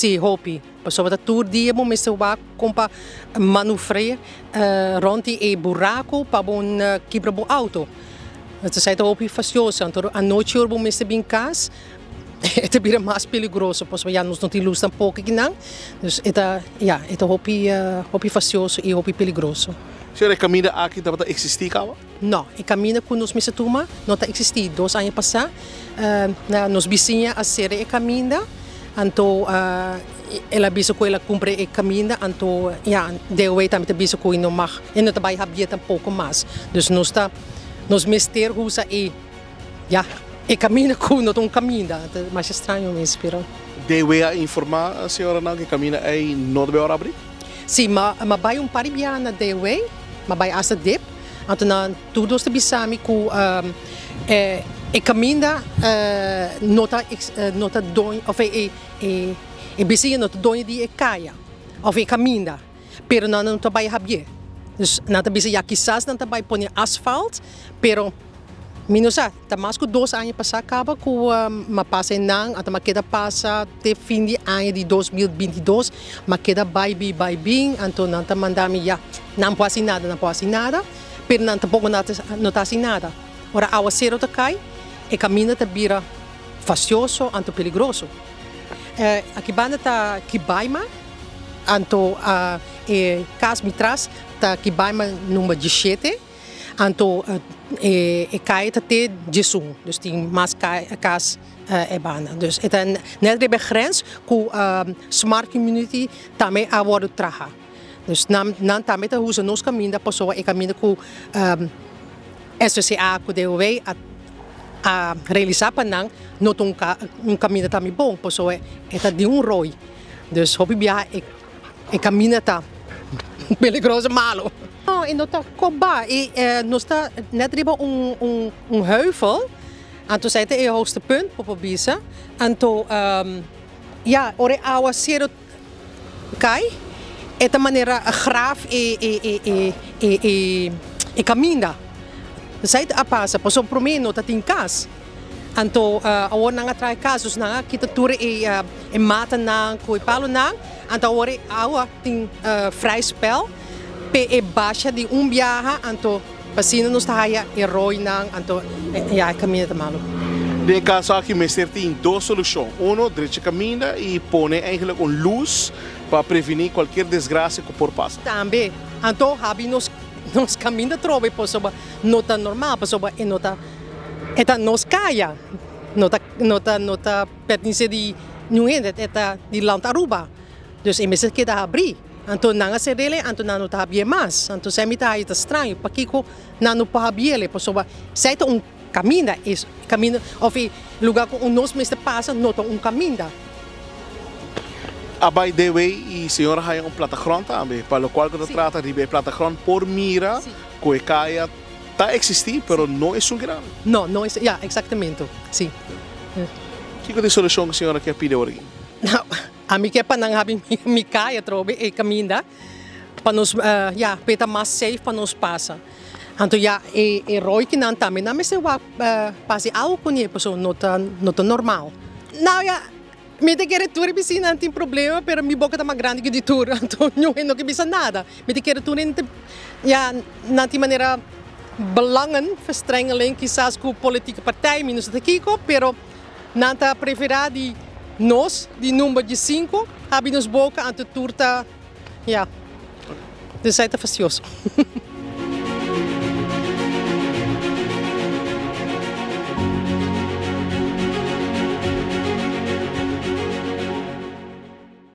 Si, hopi. Pasobra ta tur dia bo mester wak kon pa manufré rònt di e buraku pa bo no kibra bo outo. Esei ta hopi fastioso. Anto anochi ora bo mester bin kas e ta bira mas peligroso pasobra ya nos no tin lus tampoko akinan. Dus e ta, ya, e ta hopi hopi fastioso i hopi peligroso. Señora, e kaminda aki tabata eksistí kaba? No, e kaminda ku nos mester tuma no ta eksistí. Dos aña pasá nos bisiña a sera e kaminda, anto el a bisa ku el a kumpra e kaminda, anto ya, DOW tambe ta bisa ku e no mag, e no ta bai habié tampoko mas. Dus nos ta, nos mester usa e, ya, e kaminda ku no ta un kaminda. Ta masha straño mes, pero. DOW a informá señoranan ku e kaminda ei no ta bai ora abrí? Sí, m'a bai un par di biaha na DOW, m'a bai asta dip. Anto nan tur dos ta bisa mi ku e kaminda no ta no ta doño òf e e bisiña no ta doño di e kaya òf e kaminda, pero nan no ta bai habié. Dus nan ta bisa ya kisas nan ta bai pone asfalt, pero mi no sa. Ta mas ku dos aña pasá kaba ku m'a pasa einan, anto m'a keda pasa te fin di aña di 2022, m'a keda bai bin bai bin, anto nan ta manda mi ya, nan por hasi nada, nan por hasi nada, pero nan tampoko no ta hasi nada. Ora awasero ta kai, e kaminda ta bira fastioso anto peligroso. Aki banda ta Kibaima, anto e kas mi tras ta Kibaima number 17. Anto e kaya ta te 11, dus tin mas kas e banda. Dus e ta net riba e grens ku Smart Community tambe a wòrdu traha. Dus nan tambe ta usa nos kaminda pasobra e kaminda ku SCCA ku DOW a realisá pa nan no ta un kaminda tambe bon pasobra e ta di un roi. Dus hopi biaha e kaminda ta peligroso malo. No, e no ta koba. E nos ta net riba un un heuvel, anto esei ta e hoogste punt bo por bisa. Anto ya, ora e awaseru kai, e ta manera graf e e e e e kaminda. Esei ta a pasa, pasobra promé no ta tin kas. Anto awor nan a traha kas, dus nan a kita tur e e matanan ku e palonan, anto awor e awa tin vrij spel p'e e basha di un biaha, anto p'asina nos ta haya e roinan, anto ya e kaminda ta malu. Den e kaso aki mester tin dos solushon, uno drecha kaminda i pone eigenlijk un lus pa prevení kualkier desgrasia ku por pasa. Tambe, anto habi nos nos kaminda trobe pasobra no ta normal, pasobra e no ta e ta nos kaya, no ta no ta no ta pertenesé di niun hende, e ta di Land Aruba. Dus e mester keda habrí. Anto nan a ser'el, anto nan no ta habié mas. Anto esei mi ta haña ta straño, pakiko nan no por habié? Pasobra esei ta un kaminda, e kaminda òf e lugá ku nos mester pasa no ta un kaminda. A bai DW i señor a haña un platagròn tambe, pa lokual ku ta trata riba e platagròn por mira ku e kaya ta eksistí, pero no esun grandi. No, no es, ya, eksaktamente, si. Kiko ta e solushon ku señor a kier pidi awor aki? Ami ke pa nan habi mi kai atrobe e kaminda pa nos ya pa e ta mas safe pa nos pasa. Anto ya e e roikinan tambe nan mester wak pa hasi algo kuné pasobra no ta no ta normal. Nou ya mi ta kere tur e bisinan tin problema pero mi boka ta mas grandi ku di tur anto niun hende no ke bisa nada. Mi ta kere tur hende ya nan tin manera belangenverstrengeling kisas ku politieke partij mi no sa ta kiko pero Nan ta preferá di nos di number 15 habi nos boka anto tur ta ya. Dus esei ta fastioso.